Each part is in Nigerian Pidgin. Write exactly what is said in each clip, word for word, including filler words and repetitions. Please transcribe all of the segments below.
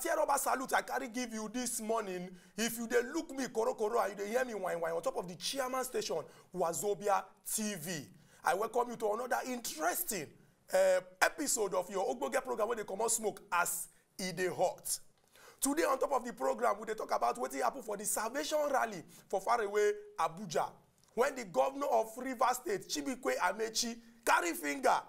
Tear rubber salute I carry give you this morning. If you dey look me korokoro and you dey hear me wine wine on top of the chairman station, Wazobia T V, I welcome you to another interesting uh, episode of your ogbonge program wey dey comot smoke as e dey hot. Today on top of the program, we dey talk about wetin happen for the Salvation Rally for faraway Abuja, when the governor of Rivers State, Chibikwe Amechi, carry finger,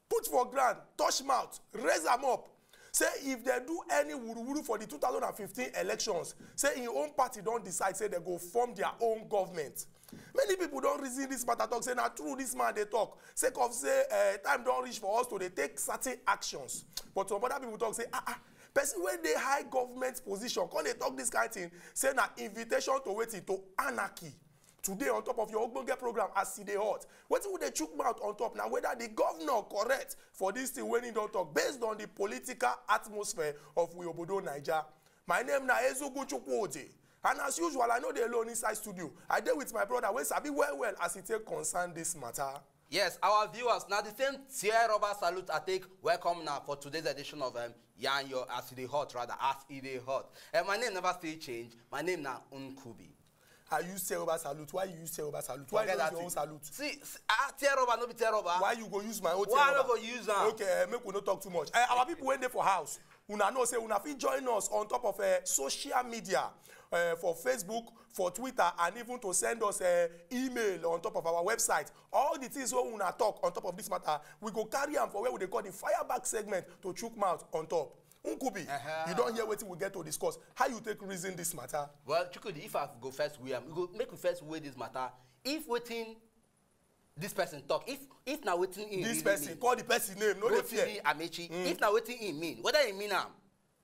put for ground, touch mouth, raise am up, say if dem do any wuruwuru for the two thousand and fifteen elections, say im own party don decide say dem go form their own government. Many people don reason this matter, talk say na true this man dey talk, sake of say uh, time don reach for us to dey take certain actions. But some other people talk say, ah ah, person wey dey high government position come dey talk this kind thing, say na invitation to wetin? To anarchy. Today on top of your ogbonge program as e dey hot, wetin we dey chook mouth on top na whether the governor correct for this thing wey he don talk based on the political atmosphere of we obodo Naija. My name na Ezugu Chukwuoje, and as usual, I no dey alone inside studio. I dey with my brother wey sabi well well as e take concern this matter. Yes, our viewers, na the same tear rubber salute I take welcome now for today's edition of um, Yan Yo as e dey hot, rather, as e dey hot. And my name never still change. My name na Nkubi. I use tear rubber salute. Why you use tear rubber salute? Why you Forget use that your own thing. Salute? See, see, ah, tear rubber no be tear rubber. Why you go use my own tear Why I no rubber? Go use am? Okay, uh, make we no talk too much. Uh, our people wey dey for house, una know say una fit join us on top of uh, social media, uh, for Facebook, for Twitter, and even to send us uh, email on top of our website. All the things wey una talk on top of this matter, we go carry am for where we dey call the fire back segment to chook mouth on top. Nkubi, Uh-huh. You don hear wetin we get to discuss. How you take reason this matter? Well, Chukwudi, if I go first weigh am, you go make we first weigh this matter. If wetin this person talk, if if na wetin he This really person, mean, call the person name, no dey fear. Rotimi Amechi, Mm. If na wetin he mean, whether he mean am,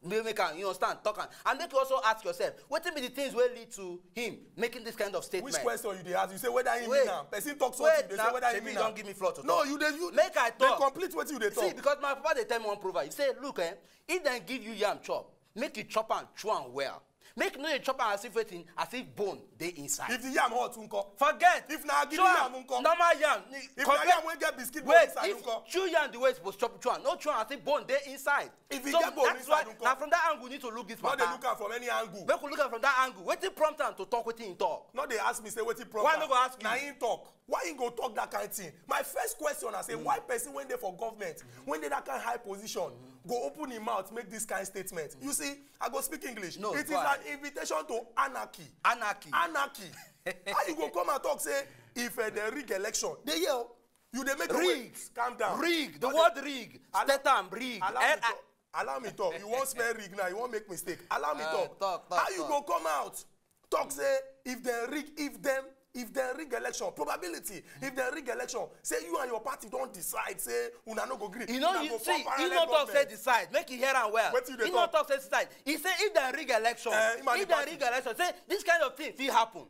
make make am, you understand, talk am, and make you also ask yourself, wetin be the things wey lead to him making this kind of statement? Which question you dey ask? You say whether he Wait. Mean am. Person talk something, Wait, you dey now, say whether he Shebi mean you am. Don give me floor to No, talk. You dey you. Make I Dey talk. Complete wetin you dey See, talk. Because my papa dey tell me one proverb. He say, look, eh, if dem give you yam chop, make you chop am, chew am well. Make you no dey chop am as if wetin, as if bone dey inside. If the yam hot, nko? Forget. If na agidi Chew am, yam, nko? Normal yam. If na Compare yam wey get biscuit bone Wait, inside, if nko? Chew yam the way you suppose chop, chew am. No chew am as if bone dey inside. If e So get bone that's inside, why nko? Na from that angle we need to look this No dey matter. Look am from any angle. Make we look am from that angle. Wetin prompt am to talk wetin he talk? No dey ask me say wetin prompt Why am? No go ask you? Na him talk. Why he go talk that kind thing? My first question na say, why person wey dey for government, wey dey that kind high position, go open him mouth, make this kind statement? You see, I go speak English. No, It is go ahead. An invitation to anarchy. Anarchy. Anarchy. How you go come and talk say if uh, they rig election? Dey hear o. You dey make Rig. Noise. Calm down. Rig. The Okay. word rig. Al- State am rig. Allow me Eh, talk. Allow me talk. You wan smell rig now. You wan make mistake. Allow me Uh, talk. Talk, talk, How you talk. Go come out? Talk say if dem rig, if dem, if dem rig election, probability, if dem rig election, say you and your party don decide say una no go gree. You know, Una you go see, form he parallel no talk say government. Decide. Make you hear am well. Wetin you dey He no talk? Talk say decide. He say if dem rig election, Eh, him and if the dem party. Rig election, say this kind of thing fit happen.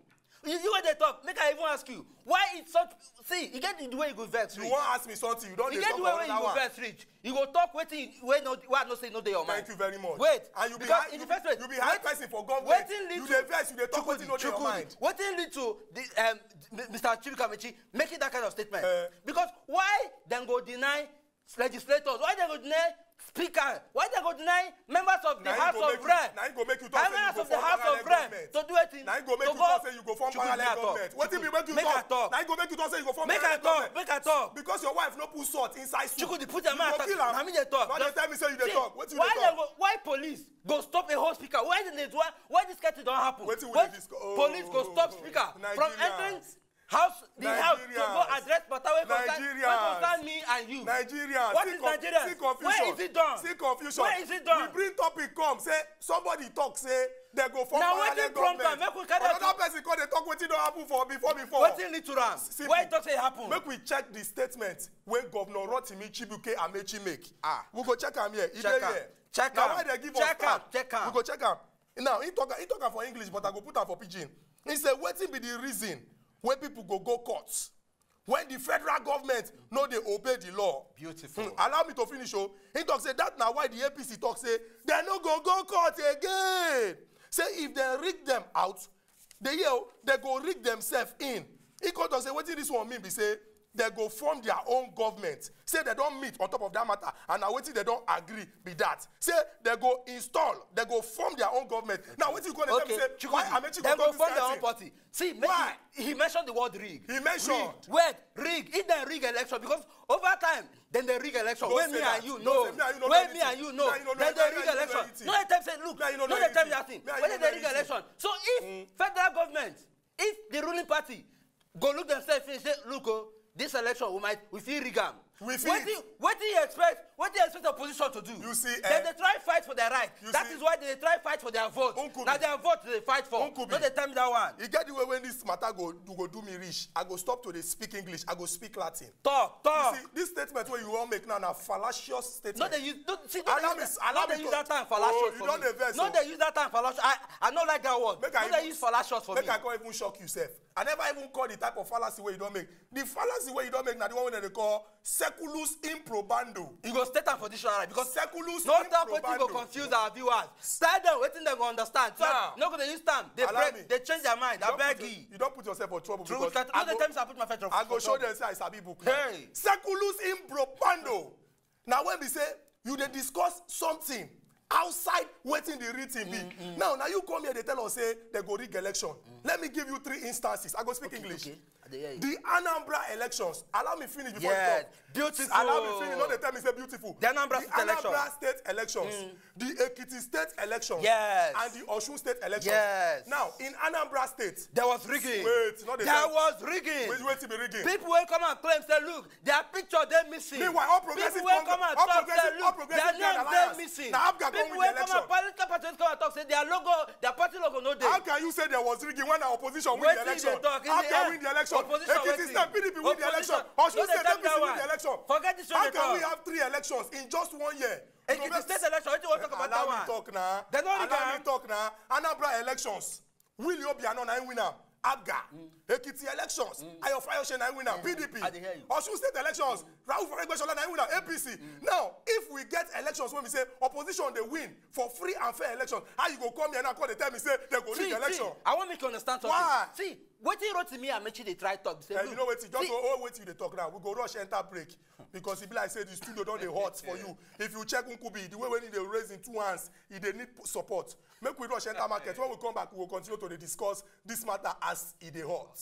You, you wey dey talk, make I even ask you, why it's such, see, you get the way you go vex You reach. Wan ask me something, you don You dey get talk the way wey you another go one. Vex reach. You go talk wetin wey no wey I know say no dey your mind. Thank you very much. Wait, And you be because high, in you the first be, place, you be high wait- person for government. Wetin lead You to dey vex, you dey talk Chukwudi, wetin no dey your Chukwudi, mind. Wetin lead to the um, M- Mister Chibikamechi making that kind of statement? Eh. Because why dem go deny legislators? Why dem go deny speaker? Why dem go deny members of the Na him House go of make you- Rep? Na him go make you talk say you Members go of the form House parallel of Rep government. To do wetin? Na him go make To you go talk say you go form Chukwudi, parallel make I talk. Government. Wetin be make you Make I talk? Talk. Na him go make you talk say you go form Make I parallel talk. Government. Make I talk. Because your wife no put salt inside soup. Chukwudi, put your You mouth go kill am. Na me dey talk. No dey tell me say you dey See, talk. Wetin you why dey talk? Dem go, why police go stop a whole speaker? Why dem dey do? Why this kind thing don happen? Wetin we Why dey discuss? Oh, police go stop speaker from Nigerians. Entering house, the house to go Nigerians. Address matter wey concern wey Nigerians. Concern me and you. Nigerians. What see is conf- Nigerians? See confusion. Where is it done? See confusion. Where is it done? We bring topic come say somebody talk say they go form Now parallel wetin prompt am? Government. Make we carry Another out person come dey talk wetin don happen for before before. Wetin lead to am? Simple. Where e talk say e happen? Make we check the statement wey Governor Rotimi Chibuke Amechi make. Ah. We go check am here. E Check dey am. Here. Check Na am. Why they give Check us am. Cap? Check am. We go check am. Now, he talk, he talk am for English, but I go put am for pidgin. He say, wetin be the reason wey people go go court when the federal government no dey obey the law? Beautiful. Hmm, allow me to finish o. He talk say that na why the A P C talk say they no go go court again. Say if they rig them out, they hear o, they go rig themselves in. He come talk say wetin this one mean be say They go form their own government. Say they don't meet on top of that matter, and now wetin they don't agree be that. Say they go install, they go form their own government. Now wetin you gonna tell me Okay, say why Chukwueze, Amechi go dem go talk this form their kind own thing? Party. See, make Why? He, he mentioned the word rig. He mentioned. Rig. Wait, rig. If they rig election, because over time, then they rig election. Don't When say me that. And you Don't know, say me and you know when me anything. and you Me know, and you know then they anything. Rig Me and you know election. anything. No, they tell say, look, Me and you know no, they tell me anything. Nothing. Me and When you they know rig anything. Election. So if federal government, if the ruling party go look themselves finish, say, look, oh, this election we might we feel rig am. We fit. What do you, what do you expect? What do you expect opposition to do? You see, Then eh, they try fight for their right. you That see, is why they try fight for their vote. Nkubi. Now their vote they fight for. Nkubi. No, they tell me that one. You get the way when this matter go, you go do me rich. I go stop to dey speak English. I go speak Latin. Talk, You talk. See, this statement where you wan make now na fallacious No, statement. They use. No, see, no, Allow they me, use, allow no, me they to- use that time fallacious Oh, you for don me. dey vex, No, oh. They use that time fallacious. I, I don't like that word. Make No, I They even- use fallacious for Make me. I come even shock you sef. I never even call the type of fallacy where you don't make. The fallacy where you don't make na the one wey dem dey call seculus improbando. You go state am for dictionary because Seculus no talk wetin go improbando. Confuse our viewers. Tell them wetin dem go understand. So Now, no go dey use time. They Allow break. me. They change their mind. You don Abeg put- you. You don put yourself for trouble True, because true, I no dey go, tell me say I put myself for I go show trouble. Them say I sabi book. Hey. Seculus improbando. Now when we say you dey discuss something outside wetin the written be. Now, now you come here dey tell us say they go rig election. Let me give you three instances. I go speak English. Okay, I dey hear you. The Anambra elections. Allow me finish before Yes. you talk. Beautiful. Allow me finish. No, they tell me say beautiful. The Anambra the State election. Anambra State election, the Ekiti State election, Yes. and the Osun State election. Yes. Now in Anambra State, There was rigging. Wait, no, they There tell- was rigging. Wait, wait till be rigging. People will come and claim say, look, their picture they missing. Meanwhile, all progressive People will Congress- come and all talk progressive- say, all look, progressive their names alliance. They missing. Now Abga come People win will the come and election. Political parties come and talk say their logo, their party logo no dey. How can you say there was rigging when our opposition win the Wetin election? dey talk? In How the can end, win the election? Opposition Ekiti wetin? State P D P win the Opposition. election. Osun No dey State tell me A P C that win one. the election. Forget this How one they can we talk. Have three elections in just one year? Ekiti State election, wetin you wan talk about that Allow me one? Talk now. They no rig Allow me am. Talk now. Anambra elections. Willie Obiano na him win am. Abga. Ekiti elections. Ayo Fayose na him win am. P D P. I dey hear you. Osun State elections. Rauf Aregbesola na him win am. A P C. Now, if we get elections when we say opposition they win for free and fair elections, how you go come here now come dey tell me say they go See, rig election? See, I wan make you understand something. Why? See, wetin Rotimi Amechi dey try talk be say, Eh, look, you know wetin? Just see, go, oh, wetin you dey talk now. We go rush enter break because e be like say the studio don dey hot for you. If you check Nkubi, the way when he dey raise him two hands, he dey need p- support. Make we rush enter market. When we come back, we will continue to dey discuss this matter as e dey hot.